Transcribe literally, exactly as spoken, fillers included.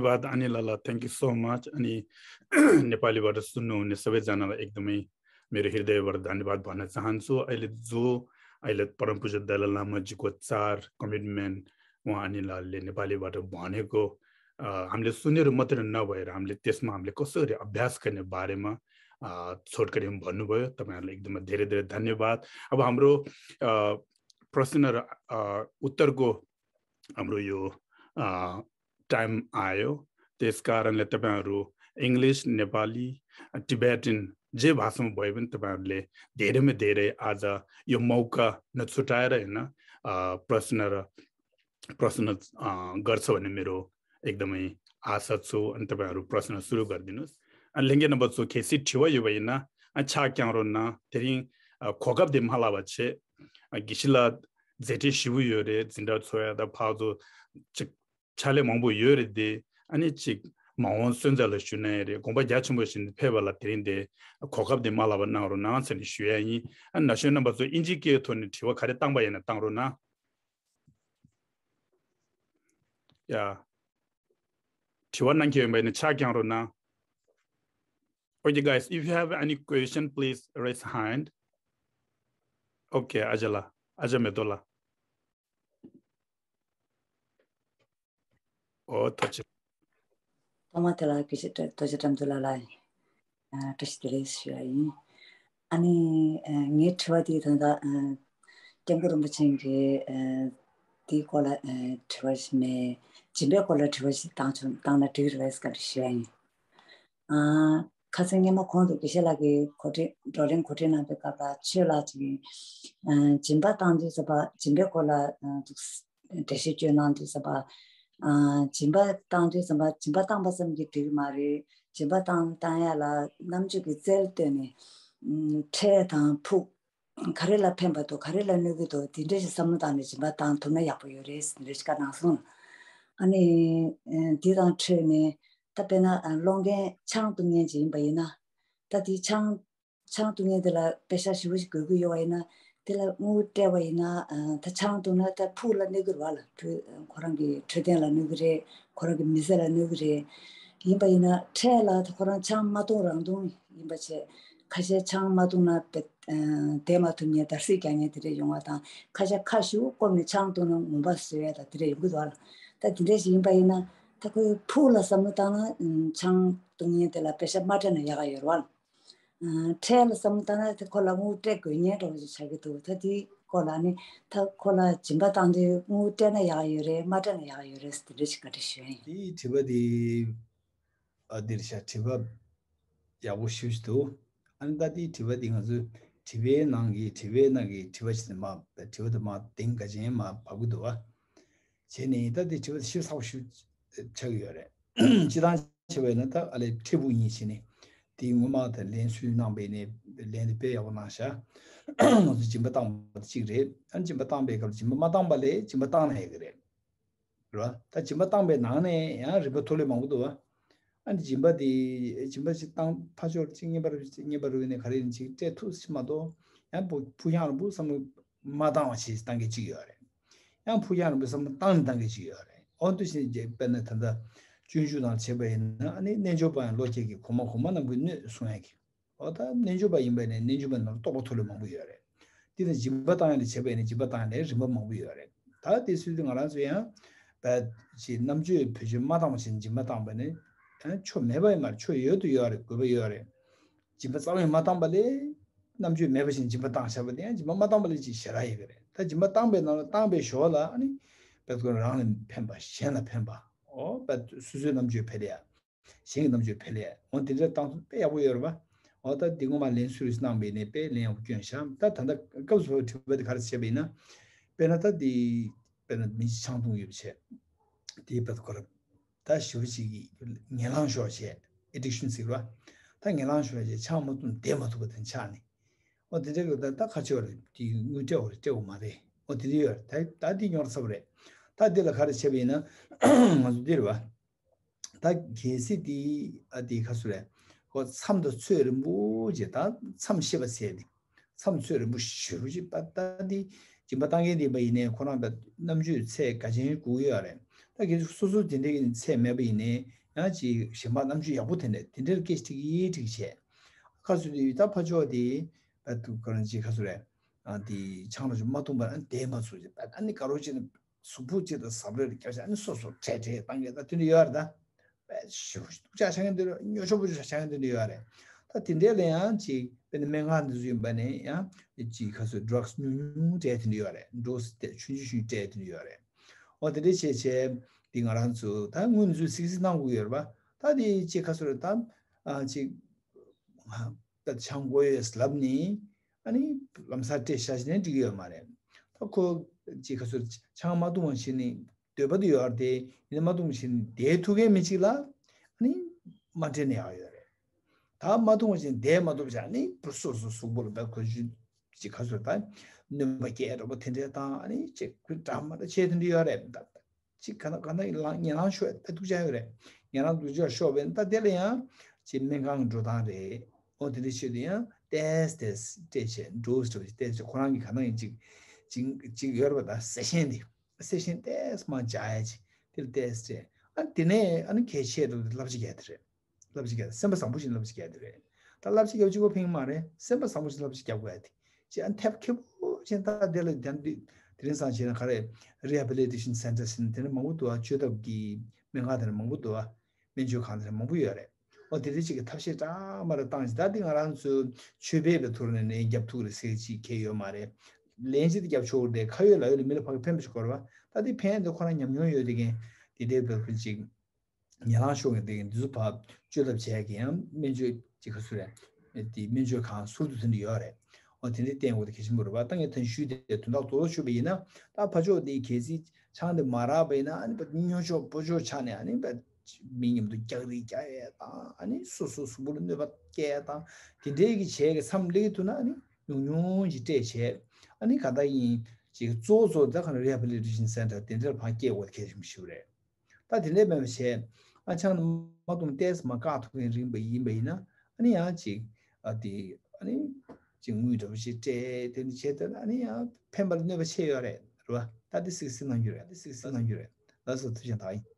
धन्यवाद अनिल लालाई, thank you so much। अनि नेपालीबाट सुन्नुहुने सबैजनालाई एकदमै मेरो हृदयबाट धन्यवाद भन्न चाहन्छु। अहिले जो अहिले परमपूज्य दलाइ लामाजीको चार कमिटमेन्ट उहाँ अनिल लालले नेपालीबाट भनेको, अ, हामीले सुनेर मात्रै नभएर हामीले त्यसमा हामीले कसरी अभ्यास गर्ने बारेमा, अ, छोटकरीमा भन्नुभयो। तपाईँहरूलाई एकदमै धेरै धेरै धन्यवाद। अब हाम्रो, अ, प्रश्न र, अ, उत्तरको हाम्रो यो, अ, टाइम आयो। त्यस कारणले तपाईँहरू इङ्ग्लिस, नेपाली, टिबेटन जे भाषामा भए पनि तपाईँहरूले धेरैमा धेरै आज यो मौका नछुटाएर, होइन, अ, प्रश्न र प्रश्न, अ, गर्छ भन्ने मेरो एकदमै आशा छु। अनि तपाईँहरू प्रश्न सुरु गरिदिनुहोस्। अनि ལས་འགན་ནམ་བར་ཚོ་གལ་སྲིད་དྲི་བ་ཡོད་པ་ཡིན་ན་ཨ་ཕྱག་བརྐྱང་རོགས་གནང་། དེ་རིང་ཨ་གོ་སྐབས་དེ་མ་བརླག་པ་བྱེད། ཨ་དགེ་བཤེས་ལགས་མཛད་འཕྲིན་ཞེ་པོ་ཡོད་རེད། འཛིན་གྲྭ་ཚོགས་ཡ་དང་ཕར་ཚུར་ཅིག་ཕྱག་ལས་མང་པོ་ཡོད་རེད་དེ། ཨ་ནི་ཅིག་མ་འོངས་སོན་རྩ་ལ་ཞུ་ན་ཡང་རེད། དགོངས་པ་རྒྱ་ཆེན་པོ་བཞེས་ནས་ཕེབས་པ་ལ་དེ་རིང་དེ་གོ་སྐབས་དེ་མ་བརླག་པ་གནང་རོགས་གནང་ཟེར་ནས་ཞུ་ཡ་ཡིན། ཨ་ན་གཞོན་རྣམ་པ་ཚོ་ཨིན་ཇིའི་སྐད་ཐོག་ནས་དྲི་བ་ག་རེ་བཏང་པ་ཡིན་ན་བཏང་རོགས་གནང་། ཡ། དྲི་བ་གནང་མཁན་ཡོད་པ་ཡིན་ན་ཕྱག་བརྐྱང་རོགས་གནང་། Okay, guys, if you have any question, please raise hand. Okay, ཨ་ཅག་ལགས། ཨ་ཅག་མེ་ཏོག་ལགས། ཨོ་ཐུགས་རྗེ་ཆེ། ཐོག་མ་དེ་ལ་དགེ་བཤེས་རྡོ་རྗེ་ཁྲ་འདུལ་ལགས་ལ་ཨ་བཀྲ་ཤིས་བདེ་ལེགས་ཞུ་ཡ་ཡིན། ཨ་ནི་ཨ་ངའི་དྲི་བ་དེ་ད་ལྟ་ཨ་སྐྱབས་མགོན་རིན་པོ་ཆེ་གི་ཨ་དེའི་སྐོར་ལ་ཨ་དྲི་བ་ཞིག་མེད། སྦྱིན་པའི་སྐོར་ལ་དྲི་བ་ཞིག་བཏང་བྱུང་། བཏང་ན་འགྲིག་རེད་པས་བཀའ་འདྲི་ཞུ་ཡ་ཡིན། ཨ་ཁ་སང་སྔོན་མ་གོང་དུ་དགེ་བཤེས་ལགས་ཀྱིས་གོ་སྒྲིག་བགྲོ་གླེང་གོ་སྒྲིག་གནང་པའི་སྐབས་ལ་ཆོས་ལགས་ཀྱིས་ཨ་སྦྱིན་པ་བཏང་དུས་ཙམ་པ་སྦྱིན་པའི་སྐོར་ལ་ཨ་འགྲེལ་བཤད་བསྐྱོན་གནང་དུས་ཙམ་པ། ཨ་སྦྱིན་པ་བཏང་དུས་ཙམ་པ་སྦྱིན་པ་བཏང་པ་ཙམ་གྱིས་འགྲིག་གི་མ་རེད། སྦྱིན་པ་བཏང་བཏང་ཡ་ལ་རྣམ་དཔྱོད་ཀྱི་རྩལ་བཏོན་ནས་ཨ་འཕྲལ་དང་ཕུགས་ག་རེ་ལ་ཕན་པ་འདུག་ག་རེ་ལ་གནོད་ཀྱི་འདུག་དེ་འདྲ་ཞིག་བསམ་བློ་བཏང་ནས་སྦྱིན་པ་བཏང་ཐུབ་ན་ཡག་པོ་ཡོད་རེད་ཟེར་འདྲ་ཞིག་བཀའ་གནང་སོང་། ཨ་ནི་ཨ་འདི་དང་འཕྲོས་ནས་ད་དཔེར་ན་ཨ་སློང་མཁན་ཆང་བཏུང་མཁན་ཅིག་ཡིན་པ་ཡིན་ན། ད་དེ་ཆང་ཆང་བཏུང་མཁན་དེ་ལ་པེ་ཤག་ཞེ་པོ་ཞིག་དགོས་ཀྱི་ཡོད་པ་ཡིན་ན། དེ་ལ་དངུལ་སྤྲད་པ་ཡིན་ན་ཨ་ད་ཆང་བཏུང་ན་ད་ཕུགས་ལ་གནོད་ཀྱི་རེད་པ་ལགས། ཕུགས་ཁོ་རང་གི་འཕྲོད་བསྟེན་ལ་གནོད་ཀྱི་རེད། ཁོ་རང་གི་མི་ཚེ་ལ་གནོད་ཀྱི་རེད། ཡིན་པ་ཡིན་ན་འཕྲལ་ལ་ད་ཁོ་རང་ཆང་མ་བཏུང་རང་བཏུང་ཡིན་པ་བྱས། ཁ་ཤས་ཆང་མ་བཏུང་ན་བསྡད་མ་ཐུབ་མཁན་དར་སིག་རྒྱག་མཁན་དེ་འདྲ་ཡོང་བ་དང་། ཁ་ཤས་ཁ་ཤས་སྐོམ་ནས་ཆང་བཏུང་ན་ངུ་འབོད་བཟོ་ཡ་དང་དེ་འདྲ་ཡོང་གི་འདུག་པ་ལགས། ད་དེ་འདྲ་ཞིག་ཡིན་པ་ཡིན་ན་ད་ཁོའི་ཕུགས་ལ་བསམ་བློ་བཏང་ན་ཨ་ཆང་བཏུང་མཁན་དེ་ལ་པེ་ཤག་མ་སྤྲད་ན་ཡག་ག་ཡོད་རེད་པ་ལགས། ཨ་འཕྲལ་ལ་བསམ་བློ་བཏང་ན་ད་ཁོ་ལ་དངུལ་སྤྲད་དགོས་ངེས་འདྲ་བོ་ཞིག་ཆགས་ཀྱི་འདུག་ད་དེའི་སྐོར་ལ་ནི་ད་ཁོ་ལ་སྦྱིན་པ་བཏང་དུས་དངུལ་སྤྲད་ན་ཡག་ག་ཡོད་རེད་མ་སྤྲད་ན་ཡག་ག་ཡོད་རེད་ཟེར་དེ་འདྲ་ཞིག་བཀའ་འདྲི་ཞུ་ཡ་ཡིན། དེའི་དྲི་བ་དེ། ཨ་འདིར་ཤ་དྲི་བ་ཡག་པོ་ཞེ་པོ་ཅིག་འདུག་ཨ་ནི་ད་ལྟའི་དྲི་བ་འདི་ང་ཚོས་དྲི་བའི་ནང་གི་དྲི་བའི་ནང་གི་དྲི་བ་ཞིག་མ་དྲི་བ་དེ་མ་གདེང་ག་ཅན་མ་བབས་ཀྱི་འདུག་བ། བྱས་ནས་ད་ལྟའི་དྲི་བ་དེ་ཞེ་པོ་ཚ་པོ་ཞེ་པོ་ཆགས་ཀྱི་ཡོད་རེད། སྤྱིར་བཏང་བྱས་པ་ཡིན་ན་ད་ཨ་ལས་འཕྲལ་ཕུགས་གཉིས་བྱས་ནས་དེའི་སྔོན་མ་ད་ལན་སུས་གནང་པའི་ནས་ལན་དེ་དཔེ་ཡག་པོ་གནང་ཤག་ང་ཚོས་སྦྱིན་པ་བཏང་པ་དེ་གཅིག་རེད། ཨ་ནི་སྦྱིན་པ་བཏང་པའི་སྐབས་ལ་སྦྱིན་པ་མ་བཏང་པ་ལས་སྦྱིན་པ་བཏང་ན་ཡག་གི་རེད། རེད་བ། ད་སྦྱིན་པ་བཏང་པའི་ནང་ནས་ཡང་རིམ་པ་མཐོ་ལོས་མང་པོ་འདུག་བ། ཨ་ནི་སྦྱིན་པ་དེ་སྦྱིན་པ་ཞིག་བཏང་ཕར་ཕྱོགས་ཅིག་རྔན་པ་རུ་རྔན་པ་རུ་ནས་ག་རེ་ཡིན་ཅིག་སྤྲད་ཐུབ་ཞིག་མ་གཏོགས་ཡང་ཕུགས་ཕུགས་ཡང་རིང་པོ་བསམ་བློ་མ་བཏང་བ་ཞིག་བཏང་མཁན་ཅིག་ཡོད་རེད། ཡང་ཕུགས་ཡང་རིང་པོ་བསམ་བློ་བཏང་ནས་བཏང་མཁན་ཅིག་ཡོད་རེད། འོ་འདུག་བྱས་ནས་དཔེར་ན་ད་ལྟ་སྤྱོད་འཇུག་ནང་བྱས་པ་ཡིན་ན་ཨ་ནི་རྣལ་འབྱོར་པ་ཡང་བློ་སྐྱེད་ཀྱི་གོང་མ་གོང་མ་རྣམས་ཀྱིས་གནོད་གསུང་ཡ་གི། འོ་ད་རྣལ་འབྱོར་པ་ཡིན་པ་ནས་རྣལ་འབྱོར་པ་ནང་ལ་རྟོགས་པ་མཐོ་ལོས་མང་པོ་ཡོད་རེད། དེ་ནས་སྦྱིན་པ་བཏང་ཡ་ལ་བྱས་པ་ཡིན་ན་སྦྱིན་པ་བཏང་ཡ་ལ་རིམ་པ་མང་པོ་ཡོད་རེད། ད་དེ་སྲིད་དུ་ང་རང་ཚོ་ཡང་བས་ཅིག་རྣམ་དཔྱོད་བེད་སྤྱོད་མ་བཏང་བ་བྱས་ནས་སྦྱིན་པ་བཏང་པ་ནི་ཡང་ཆོ་མེད་པ་ཡིན་མ་རེད། ཆོ་ཡོད་དུ་ཡོད་རེད། དགོས་པ་ཡོད་རེད། སྦྱིན་པ་རྩ་བ་ནས་མ་བཏང་པ་ལས་རྣམ་དཔྱོད་མེད་པ་བྱས་ནས་སྦྱིན་པ་བཏང་བཞག་པ་དེ་ཡང་སྦྱིན་པ་མ་བཏང་པ་ལས་ཅིག་ཞེ་དྲག་ཡོད་ཀྱི་རེད། ད་སྦྱིན་པ་བཏང་པའི་ནང་ལ་བཏང་པའི་ཞོར་ལ་ཨ་ནི་བས་ཁོ་རང་ལ་ཕན་པ་གཞན་ལ་ཕན་པ། འོ་བས་སོ་སོའི་རྣམ་དཔྱོད་འཕེལ་ཡ། གཞན་གྱི་རྣམ་དཔྱོད་འཕེལ་ཡས། འོ་དེ་འདྲ་བཏང་ཐུབ་དཔེ་ཡག་པོ་ཡོད་རེད་པ། འོ་ད་འདི་སྔོན་མ་ལན་སུ་རེ་གནང་བས་ནས་དཔེ་ལན་ཡག་པོ་བསྐྱོན་ཤག་ད་ད་ལྟ་སྐབས་སུ་བབ་པའི་དྲི་བ་དེ་ག་རེ་བྱས་པ་ཡིན་ན། དཔེར་ན་ད་འདི་དཔེར་ན་མི་གཅིག་ཆང་འཐུང་ཡོད་པ་བྱས། དེའི་བར་དུ་ཁོ་ར་ད་ཞེ་པོ་ཅིག་གི་ངན་ལང་ཤོར་བྱས། ཨེ་ཌིག་ཤན་ཟེར་བ། ད་ངན་ལང་ཤོར་བྱས་ཆང་མ་འཐུང་བསྡད་མ་ཐུབ་པ་དང་ཆགས་ནས། འོ་དེ་འདྲ་གི་ད་ད་ཁ་ཆེ་བ་རེད། དེ་དངུལ་སྤྲད་དགོས་རེད་སྤྲད་དགོས་མ་རེད། འོ་དེ་འདྲ་ཡོད་རེད། ད་ད་དེ་ཉོར་ཚར་བ་རེད། ད་དེ་ལ་ག་རེ་བྱས་པ་ཡིན་ན་ང་ཚོ་འདི་རེད་བ། ད་གལ་སྲིད་དེ་ཨ་དེ་ཁ་སུ་རེད། ཁོ་མཚམས་དང་ཚོད་རིང་པོ་ཅིག་ད་མཚམས་ཤེས་པ་ཟེར་ཏེ། མཚམས་ཚོད་རིང་པོ་ཞེ་པོ་ཅིག་ད་ད་དེ་སྦྱིན་པ་བཏང་མཁན་དེ་ཡིན་པ་ཡིན་ནའི་ཁོ་རང་ད་རྣམ་དཔྱོད་ཚད་ག་ཅན་དགོས་ཀྱི་ཡོད་རེད། ད་གལ་སྲིད་སོ་སོ་དེ་འདྲའི་གི་ཚད་མེད་པ་ཡིན་ནའི་ཡང་ཅིག་གཞན་པ་རྣམ་དཔྱོད་ཡག་པོ་དེ་འདྲ་དེ་འདྲར་སྐད་ཆ་དྲིས་ཀྱི་དྲིས་བྱས། ཁ་སུ་དེ་ད་ཕ་ཕྱོགས་དེ་ད་དུ་ག་རང་ཅིག་ཁ་སུ་རེད། ཨ་དེ་ཆང་ལ་ཅིག་མ་འཐུང་པར་ཨ་དེ་མ་ཚུགས་ཅིག་ཨ་ནི་དགའ་རོགས་ཅིག་ནི་གཟུགས་ཕུག་ཅིག་དང་ཟབ་རེ་རེ་རྒྱབ་བྱས་ཨ་ནི་སོ་སོ་བྲེལ་བྲེལ་བཏང་གི་ད་དེ་འདྲ་ཡོད་རེད་ད། པད་ཞུ་སྡུག་ཅག་ཆགས་མཁན་དེ་རེད། སྨྱོ་ཤོག་པོ་ཅིག་ཆགས་མཁན་དེ་འདྲ་ཡོད་རེད། ད་དེ་འདྲས་ལ་ཡང་ཅིག་དཔེར་ན་སྨན་ཁང་དེ་ཚོ་ཡིན་པ་ནས་ཡང་ཅིག་ཁ་སོ་ཌྲག་སི་ཉུང་ཉུང་སྤྲད་དེ་འདྲ་ཡོད་རེད། ཌོ་སི་དེ་ཆུང་ཆུང་ཆུང་སྤྲད་དེ་འདྲ་ཡོད་རེད། འོ་དེ་འདྲས་བྱས་བྱས་དེ་ང་རང་ཚོ་ད་སྔོན་ཚུད་སིག་སིག་གནང་དགོས་ཡོད་རེད་པ། ད་དེ་ཅིག་ཁ་སོ་རེད་ད། ཨ་ཅིག་ད་ཆང་དགོས་ཡོད་ལབ་ནི་ཨ་ནི་ལམ་སང་སྤྲད་བཞག་བྱས་ནས་འགྲིག་གི་ཡོད་མ་རེད། ད་ཁོ་ཅིག་ཁ་སོ་ཆང་མ་འཐུང་བ་བྱས་ནི་འདོད་པ་དེ་ཡོད་རེད་དེ་ཡིན་ན་མ་འཐུང་བ་བྱས་ནི་བསྡད་ཐུབ་མཁན་མི་གཅིག་ལ་ཨ་ནི་མ་སྤྲད་ནས་ཡག་ཡོད་རེད། ད་མ་འཐུང་བ་བྱས་ནི་བསྡད་མ་ཐུབ་བྱས་ནི་བུ་སོ་སོ་གཟུགས་པོ་ལ་བས་ཁོ་ཅིག་ཁ་སོ་ད་གནོད་པ་སྐྱེལ་འགྲོ་པ་དེ་འདྲས་དང་ཨ་ནི་ཅིག་ཁོ་འདྲ་མ་འདྲ་བྱས་དེ་འདྲ་ཡོད་རེད་ད། ཅིག་ག་ན་ག་ན་ལངས་ཉེ་ལང་ཤོར་ད་སྡུག་ཅག་ཡོད་རེད། ཉེ་ལང་སྡུག་ཅག་ཤོར་བས་ད་དེ་ལ་ཡང་ཅིག་སྨན་ཁང་གི་འགྲོ་སྟངས་རེད། འོ་དེ་འདྲ་བྱེད་དུས་ཡང་ཏེས་ཏེས་སྤྲད་བྱས་འགྲོ་སྤྲད་བྱས་ཏེས་བྱས་ཁོ་རང་གི་ག་ན་ཡིན་ཅིག་ཅིག་ཅིག་ཡོད་རེད་པ། ད་གསལ་ཤེས་འདི་གསལ་ཤེས་ཏེས་མ་འཇག་ཡ་ཅིག་དེ་ལ་ཏེས་སྤྲད་ཨ་དེ་ནས་ཨ་ནི་གལ་ཆེ་འགྲོ་དེ་བསླབ་བྱ་རྒྱག་དེ་རེད། བསླབ་བྱ་རྒྱག་སེམས་པ་བཟང་པོ་ཞིག་བསླབ་བྱ་རྒྱག་དེ་རེད། ད་བསླབ་བྱ་རྒྱག་གཅིག་པོ་ཕན་གྱི་མ་རེད། སེམས་པ་བཟང་པོ་ཞིག་བསླབ་བྱ་རྒྱག་དགོས་ཡ་དེ་ཅེས་ཨ་ཐེབས་མཁས་པོ་ཅན་ད་དེ་ལ་དེ་འདི་དེ་རིང་སང་བྱས་ན་ག་རེ་རི་ཧེ་བི་ལི་ཊེ་ཤན་སེན་ཊར་ཟེར་ནས་དེ་ནས་མང་པོ་འདུག་ཨ། བཅོས་ཐབས་ཀྱི་སྨན་ཁང་དེ་ནས་མང་པོ་འདུག་ཨ། སྨན་བཅོས་ཁང་དེ་ནས་མང་པོ་ཡོད་རེད། ཨོ་དེ་འདྲ་ཅིག་གི་ཐབས་ཤེས་གྲ་མ་རེ་བཏང་ཞིག་ད་འདི་ང་རང་ཚོའི་ཆོས་པའི་བའི་ཐོག་ནས་ནས་རྒྱབ་ཐུག་རེད་ཟེར་ཅིག་གལ་ཡོད་མ་རེད། ལན་ཅིག་ཏུ་རྒྱབ་ཆོག་རེད། ཁ་ཡོད་ལག་ཡོད་ལ་མི་ལ་ཕ་གི་ཕན་པ་ཞིག་དགོས་རེད་བ། ད་འདི་ཕན་འདི་ཁོ་རང་ཉམས་མྱོང་ཡོད་དེ་གན་དེ་འདྲའི་བའི་ཁུལ་ཅིག་ཉེ་ལང་ཤོར་མཁན་དེ་གི་འདི་ཚོ་ཕར་བཅོས་ཐབས་བྱས་ཀྱི་ཡང་སྨན་བཅོས་ཀྱི་ཁ་སུ་རེད། དེ་སྨན་བཅོས་ཁང་ཟུར་དུ་ཐོན་དུ་ཡོད་རེད། འོ་དེ་འདྲའི་བསྟན་དགོས་དེ་གལ་ཆེན་པོ་རེད་བ། ད་ངས་ད་ཞུས་དེ་དོན་དག་རྡོག་རྡོག་ཆུད་པ་ཡིན་ན་ད་ཕར་ཕྱོགས་དེ་གལ་སྲིད་ཆང་དེ་མ་རག་པ་ཡིན་ན་ཨ་ནི་སྨྱོ་ཆོག་སྤོ་ཆོག་ཆགས་ནས་ཨ་ནི་མི་མཉམ་དུ་རྒྱག་རེས་རྒྱག་ཡས་དང་ཨ་ནི་སོ་སོ་གཟུགས་པོ་ལ་གནོད་པ་སྐྱེལ་ཡས་དང་དེ་འདྲའི་གི་བྱས་གི་མཚམས་སླེབས་ཐུབ་ན་ཨ་ནི་ཉུང་ཉུང་ཞིག་སྤྲད་བྱས་ཨ་ནི་ག་ད་ཡིན་ཅིག་གཙོ་བོ་གཙོ་བོ་ད་ག་ནི་rehabilitation center དེ་འདྲར་ཕར་སྐྱེལ་དགོས་དེ་གལ་ཆེན་པོ་ཞིག་རེད། ད་དེ་འདྲའི་མེད་པ་བྱས། ཨ་ཆང་མ་འཐུང་ཏེས་མ་བཀག་ཐུབ་མཁན་རིགས་པ་ཡིན་པ་ཡིན་ན་ཨ་ནི་ཡང་ཅིག་ཨ་དེ་ཨ་ནི་ཅིག་དངུལ་འདྲ་པོ་ཞིག་སྤྲད་དེ་འདྲ་བྱས་ཏེ་ཨ་ནི་ཡང་ཕན་པ་ལ་གནོད་པ་ཆེ་ཡོད་རེད་རེད་བ། ད་དེ་སིག་སིག་གནང་རྒྱུ་རེད། ད་དེ་སིག་སིག་གནང་རྒྱུ་རེད། ལགས་སོ་ཐུགས་རྗེ་ཆེ་ད་ཡིན།